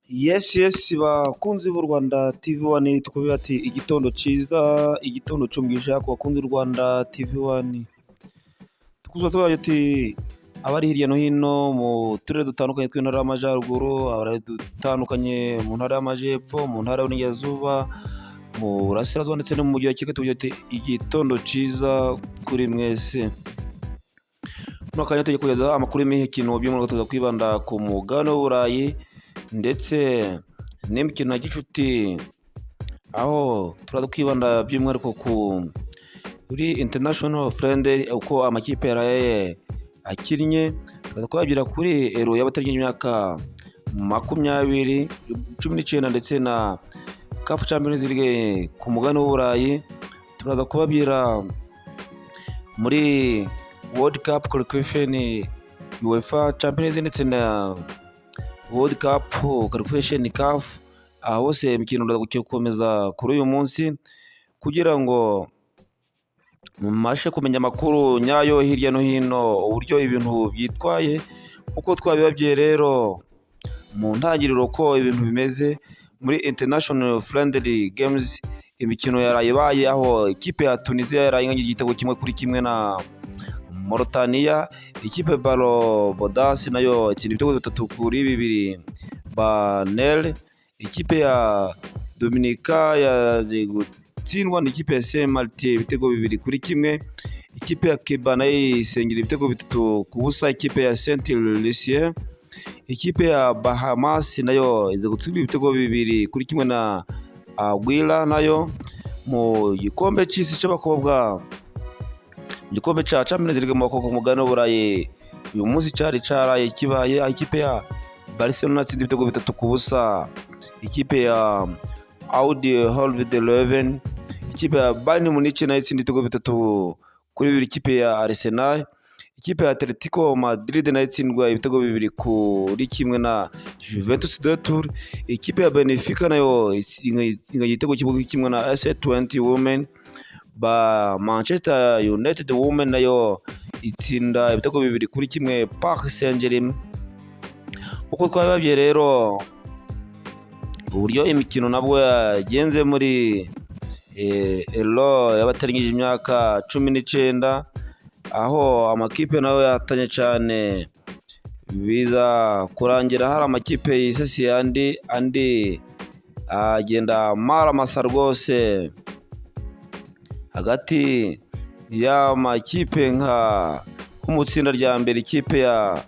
Yes, bakunzi b'u Rwanda TV One, tukubwira ati igitondo cyiza, igitondo cy'umugisha ku bakunzi b'u Rwanda TV One. Tukuza tubaye ati abari hirya no hino mu turere dutandukanye tw'intara y'Amajyaruguru, abari dutandukanye mu ntara y'Amajyepfo, mu ntara y'Uburengerazuba, mu Burasirazuba ndetse no mu mujyi wa Kigali, tukugira ati igitondo cyiza kuri mwese. Muri aka kanya tugiye kugeza amakuru y'imikino, by'umwihariko tuza kwibanda ku mugabane w'Uburayi ndetse n'imikino ya gicuti, aho turaza kwibanda by'umwihariko kuri international friendly, uko amakipe yaraye akinnye. Turaza kubabwira kuri Euro y'abatarengeje imyaka 20, 19 ndetse na CAF Champions League ku mugabane w'Uburayi. Turaza kubabwira muri World Cup qualification, UEFA Champions ndetse na World Cup qualification CAF. Aha hose imikino iraza gukomeza kuri uyu munsi kugira ngo mubashe kumenya amakuru nyayo hirya no hino, uburyo ibintu byitwaye. Uko twabibabwiye rero mu ntangiriro ko ibintu bimeze muri international friendly games, imikino yaraye ibaye, aho ikipe ya Tunisia yaraye inganya igitego 1-1 na Mauritania. Ikipe Barbados nayo itsinda ibitego 3-2 Bahrain. Ikipe ya Dominica yaje gutsindwa n'ikipe ya Saint Martin ibitego 2-1. Ikipe ya Cuba nayo isengera ibitego 3-0 ikipe ya Saint Lucia. Ikipe ya Bahamas nayo iza gutsindwa ibitego 2-1 na Anguilla. Nayo mu gikombe cy'isi cy'abakobwa, mu gikombe cya Champions League mu bakobwa ku mugabane w'Uburayi, uyu munsi cyari cyaraye kibaye, aho ikipe ya Barcelona yatsinze ibitego 3-0 ikipe ya Oud Leuven. Ikipe ya Bayern Munich nayo itsinda ibitego 3-2 ikipe ya Arsenal. Ikipe ya Atletico Madrid nayo itsindwa ibitego 2-1 na Juventus de Turin. Ikipe ya Benfica nayo inganya igitego 1-1 na AC20 Women. Ba Manchester United Women nayo itsinda ibitego 2-1 Paris Saint-Germain. Uko twabibabwiye rero uburyo imikino nabwo yagenze muri Euro y'abatarengeje imyaka 19, aho amakipe nayo yatanye cyane, biza kurangira hari amakipe yisasiye andi, andi agenda amaramasa rwose hagati y'amakipe. Nko mu itsinda rya mbere, ikipe ya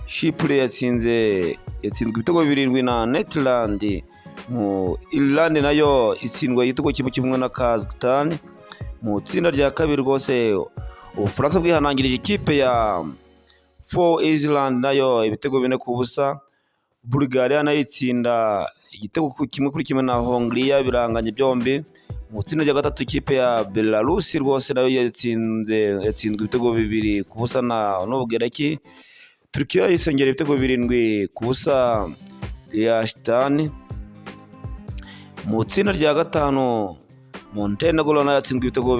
Chypre yatsinzwe ibitego 7 na Netherland. Mu Ireland nayo itsindwa igitego 1-1 na Kazakhstan. Mu itsinda rya kabiri rwose, Ubufaransa bwihanangirije ikipe ya Faroe Island nayo ibitego 4-0. Bulgaria nayo itsinda igitego 1-1 na Hongria, biranganye byombi. Mu itsinda rya gatatu, ikipe ya Belarus rwose nayo yatsinzwe ibitego 2-0 na n'Ubugereki. Turukiya yisengera ibitego 7-0 Liechtenstein. Mu itsinda rya gatanu, Montenegro nayo yatsinzwe ibitego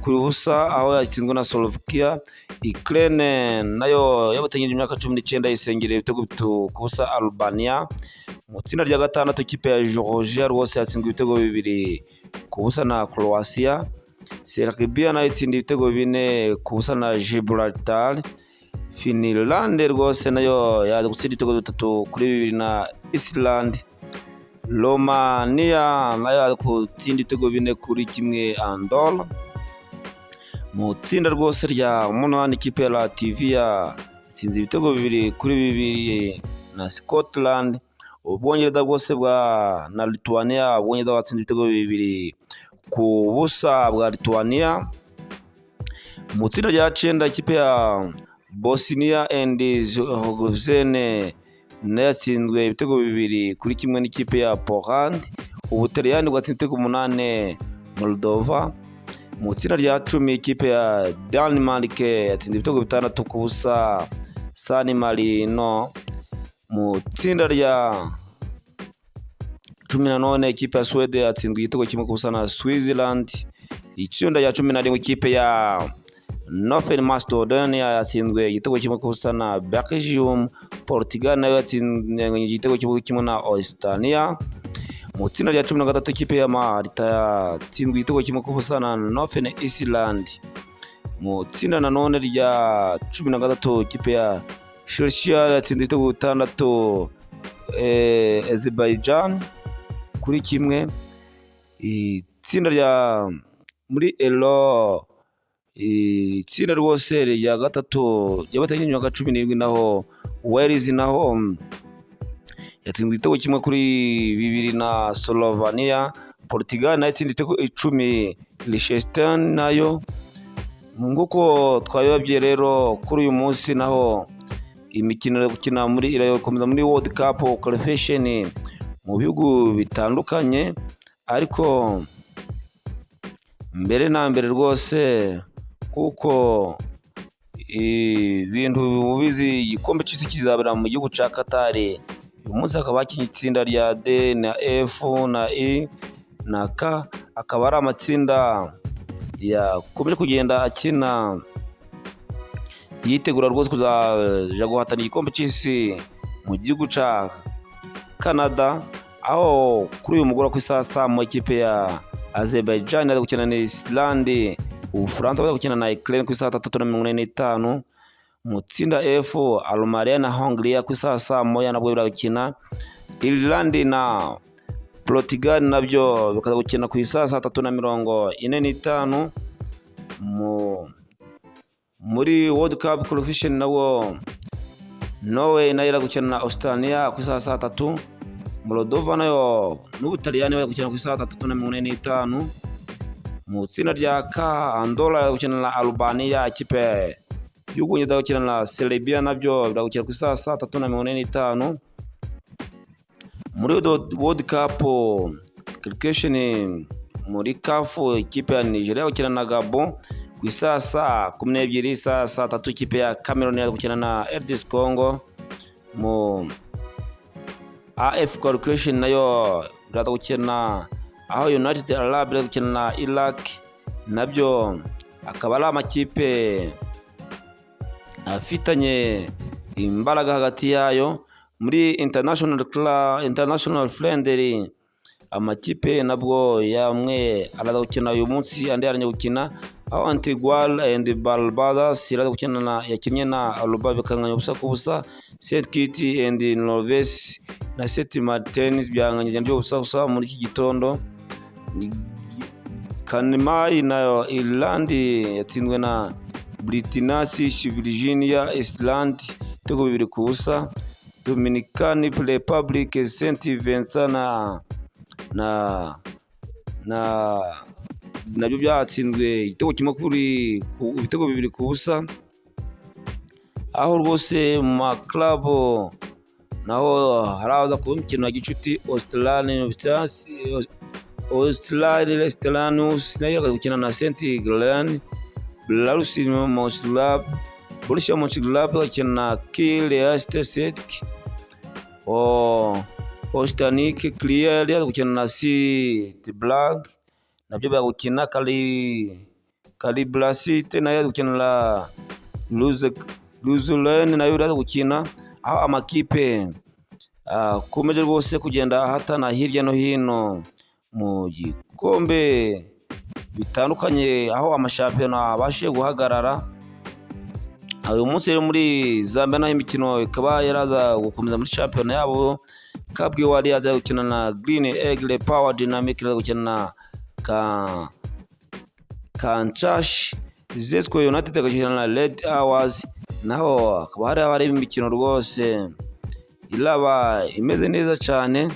3-0, aho yatsinzwe na Slovakia. Ukraine nayo y'abatarengeje imyaka 19 yisengera ibitego 3-0 Albania. Mu itsinda rya gatandatu, ikipe ya Georgia rwose yatsinzwe ibitego 2-0 na Croatia. Serbia nayo itsinda ibitego 4-0 na Gibraltar. Finland rwose nayo yaza gutsinda ibitego 3-2 na Iceland. Romania nayo yaza gutsinda ibitego 4-1 Andorra. Mu itsinda rwose rya munani, ikipe ya Latvia itsinze ibitego 2-2 na Scotland. Ubwongereza bwose bwa na Lithuania, Ubwongereza bwatsinze ibitego 2-0 bwa Lithuania. Mu itsinda rya cyenda, ikipe ya Bosnia and Herzegovina nayo yatsinzwe ibitego 2-1 n'ikipe ya Poland. Ubutaliyani bwatsinze ibitego 8 Moldova. Mu itsinda rya 10, ikipe ya Denmark yatsinze ibitego 6-0 San Marino. Mu itsinda rya 14, ikipe ya Suwede yatsinzwe igitego 1-0 na Switzerland. Itsinda rya 11, ikipe ya Northern Macedonia yatsinzwe igitego 1-0 na Belgium. Portugal nayo yatsinzwe igitego 1-1 na Estonia. Mu itsinda rya 13, ikipe ya Malta yatsinzwe igitego 1-0 na Northern Iceland. Mu itsinda nanone rya 13, ikipe ya Chechnya yatsinze ibitego 6 Azerbaijan kuri 1. Itsinda rya muri Euro, itsinda rwose rya gatatu ry'abatarengeje imyaka 17, naho Wales naho yatsinzwe igitego 1-2 na Slovenia. Portugal nayo itsinda ibitego 10 Liechtenstein nayo. Nk'uko twabibabwiye rero, kuri uyu munsi naho imikino gukina muri irakomeza muri World Cup qualification mu bihugu bitandukanye. Ariko mbere na mbere rwose, kuko ibintu mubizi, igikombe cy'isi kizabera mu gihugu cya Qatar. Uyu munsi hakaba hakinnye itsinda rya D na F na E na K, akaba ari amatsinda yakomeje kugenda akina yitegura rwose kuzaja guhatana igikombe cy'isi mu gihugu cya Canada, aho kuri uyu mugoroba ku isaha saa mu ikipe ya Azerbaijan iraza gukina na Iceland, Ubufaransa buza gukina na Ukraine ku isaha 3:45. Mu tsinda F, Algeria na Hongria ku isaha saa 1 nabwo birakina. Ireland na Portugal nabyo bikaza gukina ku isaha saa 3:45. Muri World Cup qualification nabwo, Norway nayo ira gukina na Australia ku isaha saa 3. Moldova nayo n'Ubutaliyani bari gukina ku isaha 3:45. Mu itsinda rya K, Andorra iri gukina na Albania, ikipe y'Ubwongereza gukina na Serbia, nabyo biragukina ku isaha saa 3:45. Muri World Cup qualification muri CAF, ikipe ya Nigeria gukina na Gabon ku isaha saa 12. Isaha saa 3, ikipe ya Cameroon iri gukina na RDC Congo. Mu AF qualification nayo iraza gukina, aho United Arab iri gukina na Iraq, nabyo akaba ari amakipe afitanye imbaraga hagati yayo. Muri international friendly, amakipe nabwo yamwe araza gukina uyu munsi, andi arajya gukina, aho Antigua and Barbados iraza gukina na yakinnye na Aruba bikanganya 0-0. Saint Kitts and Nevis na Saint Martin byanganyije nabyo 0-0 muri iki gitondo. Kanemayi na Ireland yatsinzwe na British Virgin Island ibitego 2-0. Dominican Republic, Saint Vincent na nabyo byatsinzwe igitego kimwe kuri ibitego 2-0. Aho rwose mu ma club naho haraza kuba imikino ya gicuti. Australia Estelanus nayo gukina na Saint Gallen. Belarus Mönchengladbach, Borussia Mönchengladbach gakina na Kiel Leipzig. Ostanik Clear gukina na City Blag, nabyo bagukina. Kali Kalibrasite nayo gukina na Luzulen, nayo iraza gukina, aho amakipe akomeje rwose kugenda ahatana hirya no hino mu gikombe bitandukanye, aho amashampiyona abashije guhagarara. Uyu munsi rero muri Zambia naho imikino ikaba yaraza gukomeza muri shampiyona yabo. Kabwe wari yaza gukina na Green Eagle, Power Dynamic iraza gukina na ka Kanchash, Zesco United agakina na Red Arrows. Naho hakaba hari imikino rwose iraba imeze neza cyane,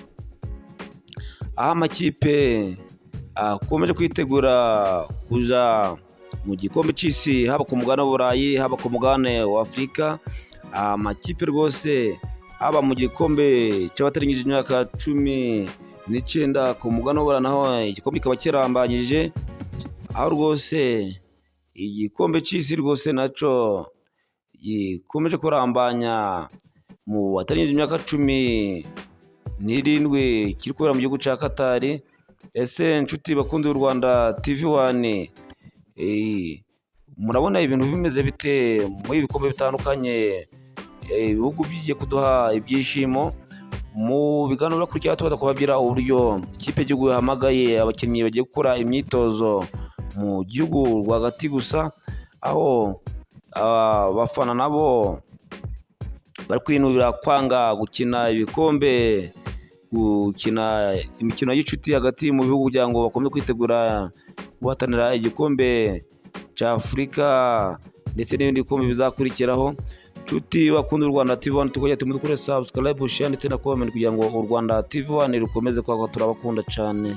aho amakipe akomeje kwitegura kuja mu gikombe cy'isi, haba ku mugabane w'Uburayi, haba ku mugabane wa Afurika. Amakipe rwose, haba mu gikombe cy'abatarengeje imyaka 19 ku mugabane w'Uburayi, naho igikombe kikaba kirambanyije, aho rwose igikombe cy'isi rwose naco gikomeje kurambanya mu batarengeje imyaka 17, kiri kubera mu gihugu cya Katari. Ese inshuti bakunze u Rwanda TV One, Murabona ibintu bimeze bite muri ibi bikombe bitandukanye? Ibihugu bigiye kuduha ibyishimo. Mu biganiro bikurikira tubaza kubabwira uburyo ikipe y'igihugu yahamagaye abakinnyi bagiye gukora imyitozo mu gihugu rwagati gusa, aho abafana nabo bari kwinubira kwanga gukina ibikombe, gukina imikino y'inshuti hagati mu bihugu kugira ngo bakomeze kwitegura guhatanira igikombe cya Afurika ndetse n'ibindi bikombe bizakurikiraho. Nshuti bakunda u Rwanda TV 1, tukajya tumudukore subscribe, share ndetse na comment kugira ngo u Rwanda TV 1 rukomeze kwaguka. Turabakunda cyane.